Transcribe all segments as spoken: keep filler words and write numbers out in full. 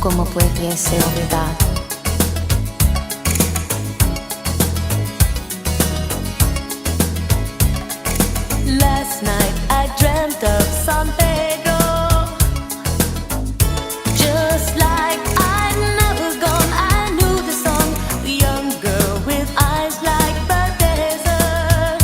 Como pudiese olvidar. Last night I dreamt of San Pedro. Just like I'd never gone, I knew the song. The young girl with eyes like the desert.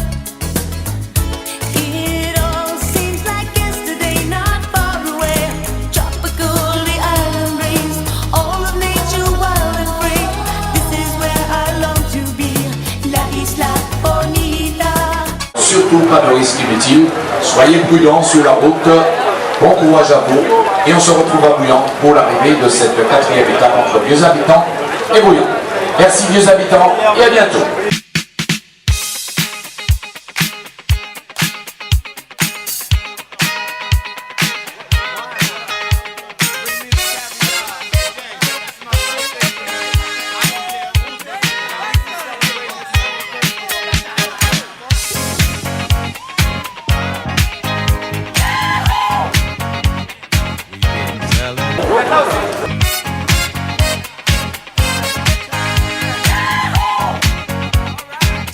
It all seems like yesterday, not far away. Tropical, the island rings, all of nature wild and free. This is where I long to be, La Isla Bonita. Surtout, pas de risque inutile, soyez prudents sur la route. Bon courage à vous et on se retrouve à Bouillante pour l'arrivée de cette quatrième étape entre Vieux-Habitants et Bouillante. Merci Vieux-Habitants et à bientôt.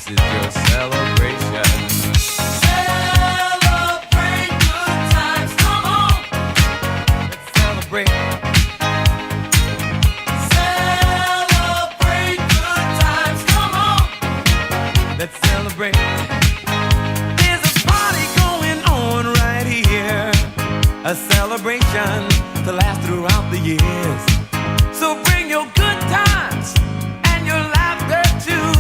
This is your celebration. Celebrate good times, come on. Let's celebrate. Celebrate good times, come on. Let's celebrate. There's a party going on right here. A celebration to last throughout the years. So bring your good times and your laughter too.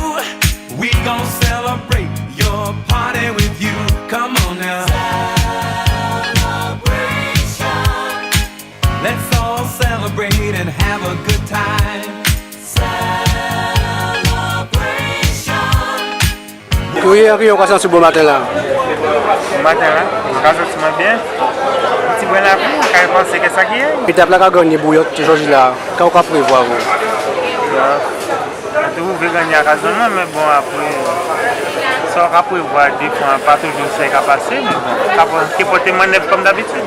We gon' celebrate your party with you. Come on now. Celebration. Let's all celebrate and have a good time. Celebration. Kouman, kouman ou ka santi'w bon maten-la? Bon maten-la, mwen ka santi mwen byen. Tibwen lapli, mwen ka pansé ke sa ki yé. Étap-la ka gannyé Bouillante jòdi-la, ka ou ka prévwa, vou? Bon, mwen toujou vlé gannyé a ka zòn-lan, mé bon, apré, sa ou ka prévwa, défwa, pa toujou sa ki ka pasé, mé bon, ka pòté mwen nèv kòm dabitid.